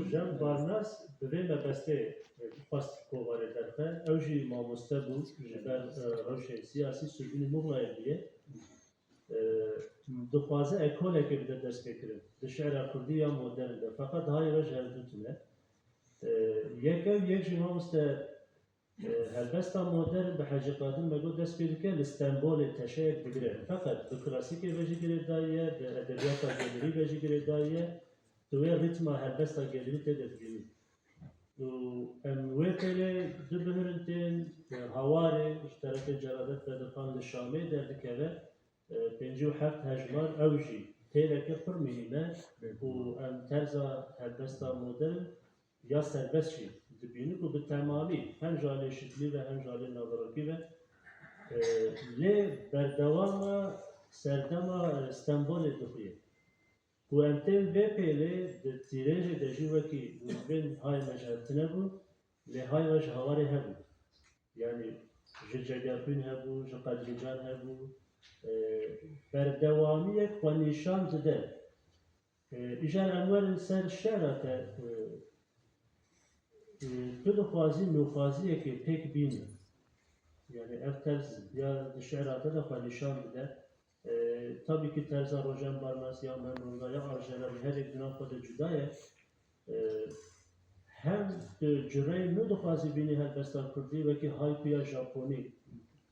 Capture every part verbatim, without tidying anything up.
Rojen Barnas bi vê mebestê xwest kovarê derxe. Ew jî mamoste bû, ji ber, e, rewşê siyasî sûcbînî Muxlayê bûye. E, dixwaze ekolekê bide destpêkirin di şi'ra kurdî ya modern de. Feqet hayê ve ji hev du tune. E, yek ew, yek jî mamoste, e, helbesta modern bi Hecî Qadir me got dest pê dike, li Stenbolê teşeyek digire. Feqet bi klasîkê ve jî girêdayî ye, bi edebiyata gelirî ve jî girêdayî ye. Tu wê rîtma helbesta gelirî tê de dibînî. Û em wê pêlê du bihirin tên, e, hawarê ji terefê Celadet Bedirxan li Şamê derdikeve, e, pêncî û heft hejmar, ew jî têleke pir muhîm e û em terza helbesta modern ya serbest jî dibînin ku bi temamî hem ji aliyê şiklî ve hem ji aliyê naverokî ve, e, lê berdewama serdema, e, Stenbolê dixuye. Ku em tên vê pêlê di tîrêjê de jî wekî wî bên hay me ji hev tune bû, lê hay we ji hawarê hebû. Yanî ji Cegerxwîn hebû, ji Qedrîcan hebû. E, berdewamiyek xwe nîşan dide. E, îcar em werin ser şi'ra te, e, e, tu dixwazî nûxwaziyekê pêk bînî. Yanî ev terz ya di şi'ra te de xwe nîşan bide. E, tabî ki terza Rojen Barnas ya Memnûnda ya Ajera li her yek di nav xwe de cuda ye. E, hem tu cureyê nû dixwazî bînî helbesta kurdî wekî haiku ya Japonî.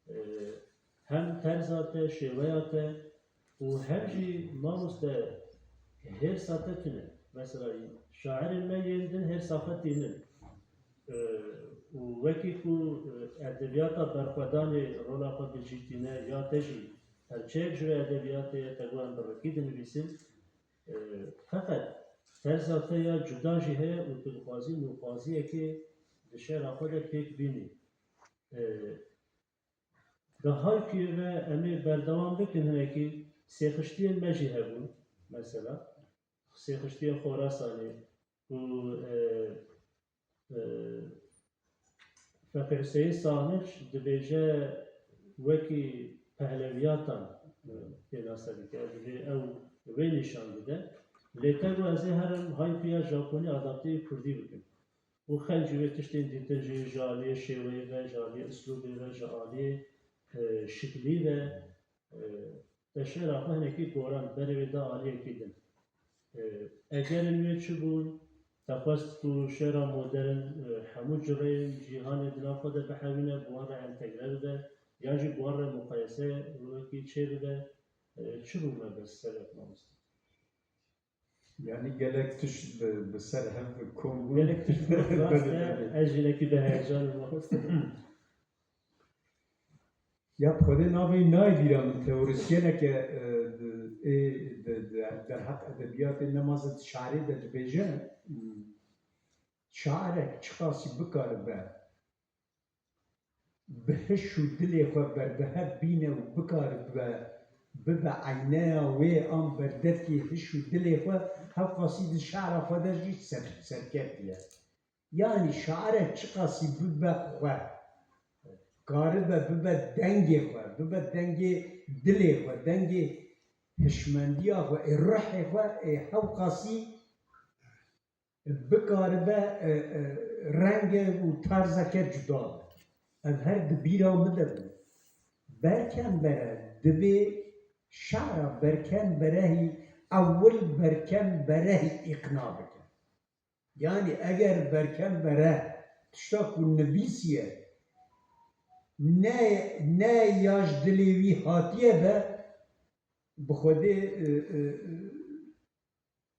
E, hem terza te, şêweya te û hem jî mamoste hêrsa te tune. Mesela şairên me yên din hêrsa xwe tînin. E, û wekî ku, e, edebiyata berxwedanê rola xwe bi cî tîne ya te jî perçeyek ji vê edebiyatê ye, te got em bi rikî dinivîsin. E, feqet terza te ya cuda jî heye û tu dixwazî nûxwaziyekê di şi'ra xwe de pêk bînî. E, Di haykuyê ve em ê berdewam bikin hinekî sêxiştiyên me jî hebûn, mesela sêxiştiyên Xorasanê ku, e, e, Feqî Huseyîn Sahniç dibêje wekî pehleviyatan, e, pênase dike, divê ew wê nîşan bide. Lê te got ez ê herim haykuya Japonî adapteyî kurdî bikim. Û xelk ji wê tiştên dîtin jî ji aliyê şêweyê ve, ji aliyê uslûbê ve, ji aliyê, e, şiklî ve, e, te şi'ra xwe hinekî gorand, berê wê da aliyekî din. E, egerên wê çi bûn? Te xwest ku şi'ra modern, e, hemû cureyên cîhanê di nav xwe de bihewîne, bi wan re entegre bibe, yan jî bi wan re muqayese wekî çêbibe? E, çi bû mebest sebeb, mamoste? Yanî gelek tişt bi, bi ser hev kom bûn. Gelek tişt bi rast e, ez jî hinekî bi heyecan im, mamoste. Ya bi Xwedê navê nayê bîra min, teorisyeneke, e, di, ê, di, di, derheq edebiyatê, nema zêde şi'rê de dibêje, hmm, şairek çiqasî bikaribe bi hiş û dilê xwe berbihev bîne û bikaribe bibe eyneya wê an berdevkê hiş û dilê xwe, hewqasî di şi'ra xwe de jî ser-, serkevtî ye. Yanî şairek çiqasî bibe xwe, karibe bibe dengê xwe, bibe dengê dilê xwe, dengê hişmendiya xwe, ê ruhê xwe, ê hewqasî bikaribe, e, e, renge û tarzeke cuda be. Ev her di bîra min de bû. Berkem Bere divê şara Berkem Berehî, ewil Berkem Berehî îqna bike. Yanî eger Berkem Bere tişta ku nivîsiye ne, ne ya ji dilê wî hatiye be, bi Xwedê, e, e, e,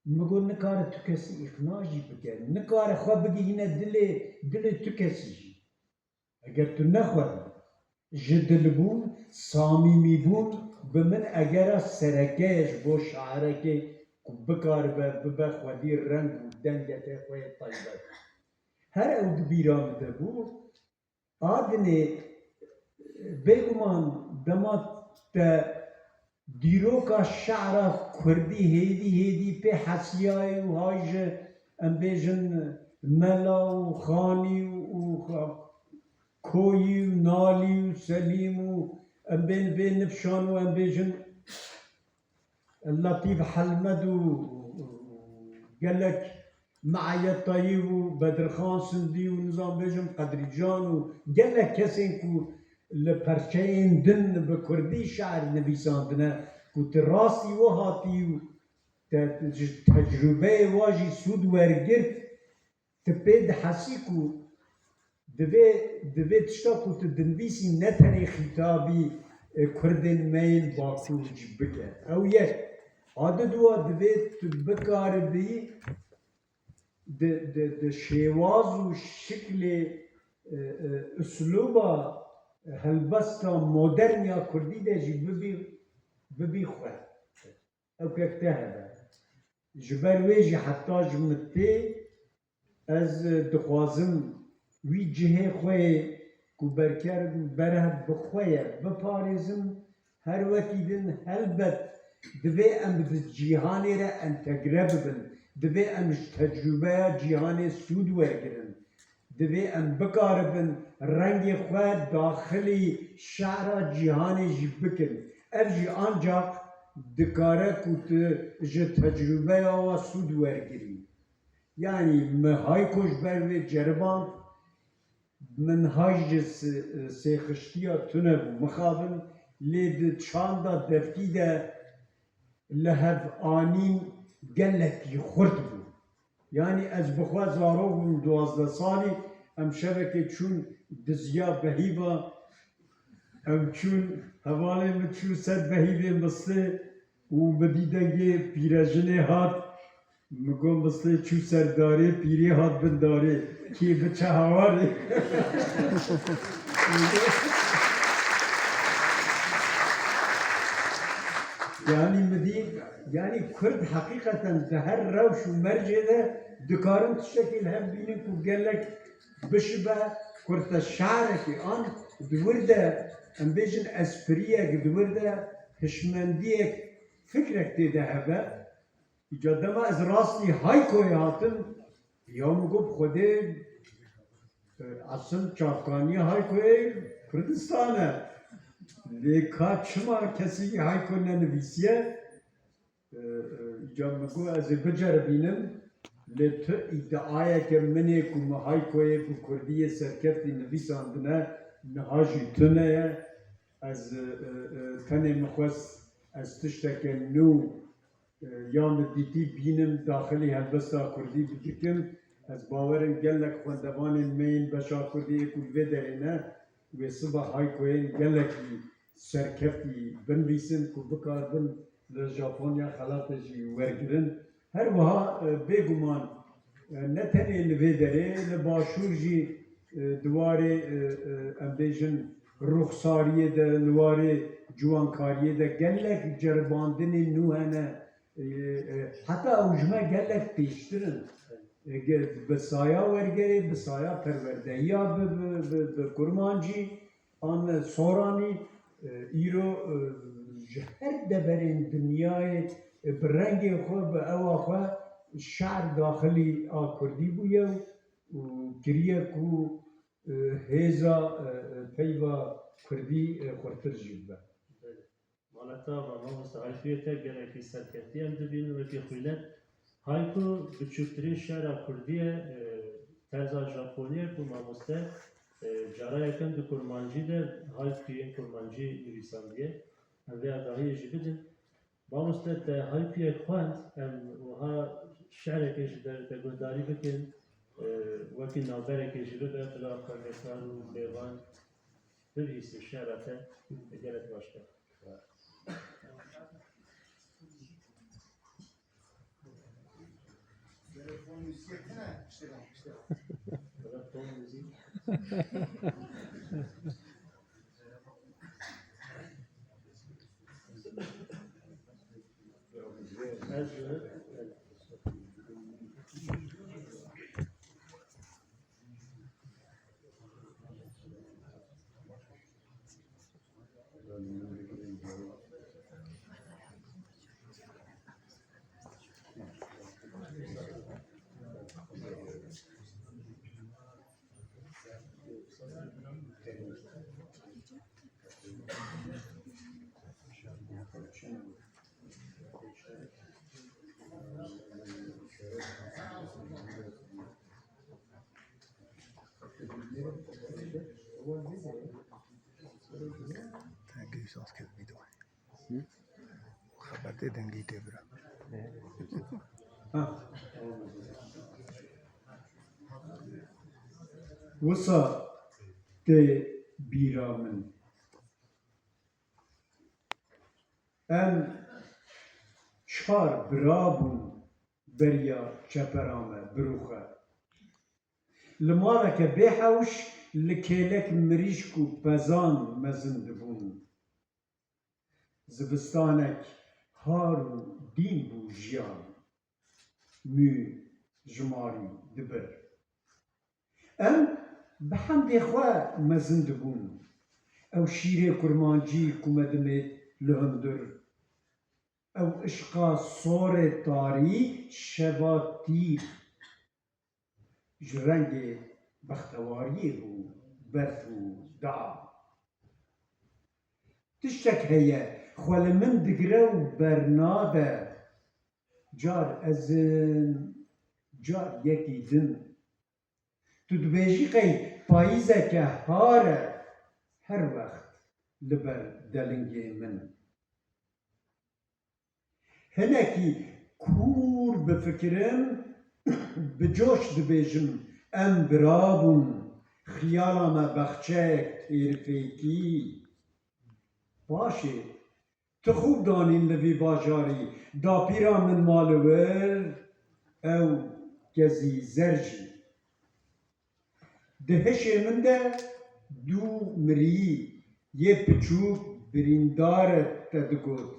min got nikare tu kesî îqna jî bike, nikare xwe bigihîne dilê, dilê tu kesî jî. Eger tu nexwe ji dilbûn, samîmîbûn bi min egera sereke ye ji bo şairekê ku bikaribe bibe xwedî reng û dengeke xwe yê taybet. Her ew di bîra min de bû, a dinê bêguman dema te dîroka şi'ra kurdî hêdî hêdî pê hesiyayî û hay ji, em bêjin, mela û xanî û, û koyî û nalî û Selîm û em bên vê nifşan û em bêjin Letîf Helmed û gelek Me'eyetayî û Bedirxan Sindî û nizam bêjim Qedrîcan û gelek kesên ku li perçeyên din bi kurdî şe'ir nivîsandine, ku tu rastî we hatî û te, ji tecrûbeyê wa jî sûd wergirt, tu pê dihesî ku divê, divê tişta ku tu dinivîsî ne tenê xîtabî, e, kurdên me yên Bakur jî bike. Ew yek. A di dua divê tu bikaribî di, di, di şêwaz û şiklê, e, e, uslûba, e, helbesta modern ya kurdî de jî bibî, bibî xwe. Ew kek te hebe. Ji ber wê jî heta ji min tê, ez dixwazim wî cihê xwe yê ku berker, berhev bi xwe ye, biparêzim. Her wekî din helbet divê em di cîhanê re entegre bibin, divê em ji tecrûbeya cîhanê sûd wergirin. Divê em bikaribin rengê xwe daxilî şe'ra cîhanê jî bikin. Ev jî ancaq dikare ku tu ji tecrûbeya wa sûd wergirî. Yanî min Hayko ji ber vê ceriband, min hay ji s-, sêxiştiya tune bû mixabin, lê di çanda devkî de li hev anîn gelekî xurt bû. Yanî ez bi xwe zarok bûm, duwazdeh salî, em şevekê çûn diziya behîva, em çûn, hevalê min çû ser behîvê mistê û min dî dengê pîrejinê hat, min got, mistê çû ser darê, pîrê hat bin darê, kê biçe hawarê. Yanî min dî, yanî kurd heqîqeten di her rewş û mercê de dikarin tiştekî li hev bînin ku gelek bişibe, kurteşarekî an di wir de, em bêjin espriyek di wir de, hişmendiyek, fikrek tê de hebe. Îca dema ez rastî Haykoyê hatim, ya min got, Xwedê, e, esil çavkaniya Haykoyê Kurdistan e. Lê ka çima kesî Hayko nenivîsiye? E, e, îca min got, ez ê biceribînim. Lê tu îdiayeke min ê ku min Haykoyê bi kurdî yê serkeftî nivîsandine, niha jî tune ye. Ez, e, e, e, tenê min xwest ez tişteke nû, e, ya min dîtî bînim, daxilî helbesta kurdî bidikim. Ez bawer im gelek xwendevanên me yên beşa kurdî ê ku li vê derê ne, wê siba Haykoyên gelekî serkeftî binivîsin ku bikaribin li Japonya xelatê jî wergirin. Her wiha, e, bêguman, e, ne tenê li vê derê, li başûr jî, e, di warê, e, e, em bêjin, ruxsariyê de, li warê ciwankariyê de gelek ceribandinên nû hene. E, e, heta ew ji me gelek pêştir in. E, ge-, bi saya wergerê, bi saya perwerdehiya bi, bi, bi, bi kurmancî, an soranî, e, îro, e, ji her deverên dinyayê, e, bi rengê xwe, bi ewa xwe şer daxilî a kurdî bûye û kiriye ku, e, hêza, e, e, peyva kurdî, e, xurtir jî bibe. Maleta me mamoste Haykoyê te gelekî serkeftî em dibînin wekî xwîner. Hayko biçûktirîn şe'ra kurdî ye, e, terza Japonî ye ku mamoste, e, cara yekem di kurmancî de Haykoyên kurmancî nivîsandiye. Em vê agahiyê jî bidin. Mamoste te Haykoyek xwend, em wiha şe'rekê ji ber te guhdarî bikin, e, wekî navberekê jî bibe bila xwendekar û mêvan bibihîsin şe'ra te, gelek baş be. Tengî saz kir vîdeo. Xebetê dengî tê bira. Wisa tê bîra min. Em çar bira bûn beriya çepera me birûxe. Li maleke bêhewş li kêlek mirîşk û pezan mezin dibûn. Zivistanek har û dîn bû jiyan. Mû ji marî dibir. Em bi hemdê xwe mezin dibûn. Ew şîrê kurmancî ku me dimêt li hundir. Ew işqa sorê tarî şeva tîr. Ji rengê bextewariyê bû berf û da. Tiştek heye xwe li min digire û bernade. Car ez im, car yekî din. Tu dibêjî qey payîzeke har e, her wext li ber delingê min. Hinekî kûr bifikirim, bi coş dibêjim, em bira bûn, xiyala me bexçeyek têrfêkî. Paşê tu xûb danîn li vî bajarî, dapîra min ma li wir, ew kezî zer jî. Di hişê min de dû mirî yê piçûk birîndar e te digot.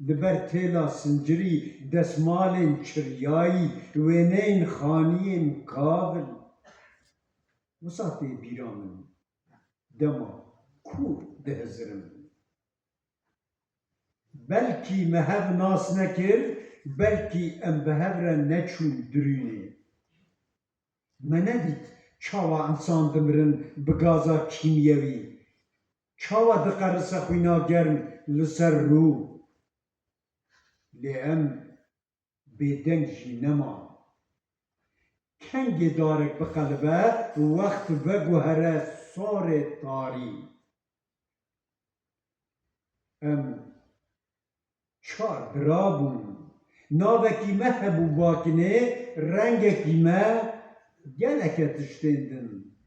Li ber têla sincirî desmalên çiryayî, wêneyên xaniyên kavil. Wisa tê bîra min dema ku dihizirim. Belkî me hev nas nekir, belkî em bi hev re neçûn dirûnê. Me nedît çawa însan dimirin bi gaza kîmyewî, çawa diqerise xwîna germ li ser rû. Lê em bêdeng jî neman. Kengê darek biqelibe, wext veguhere sorê tarî. Em çar bira bûn. Navekî me hebû bakinê, rengekî me geleke tiştên din.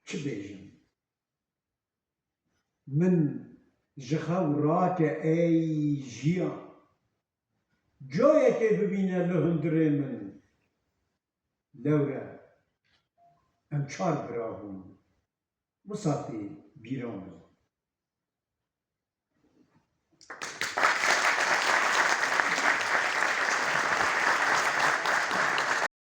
Çi bêjim? Min ji xew rake ey jiyan. Coyekê bibîne li hundirê min. Lewre em çar bira bûn. Wisa tê bîra min.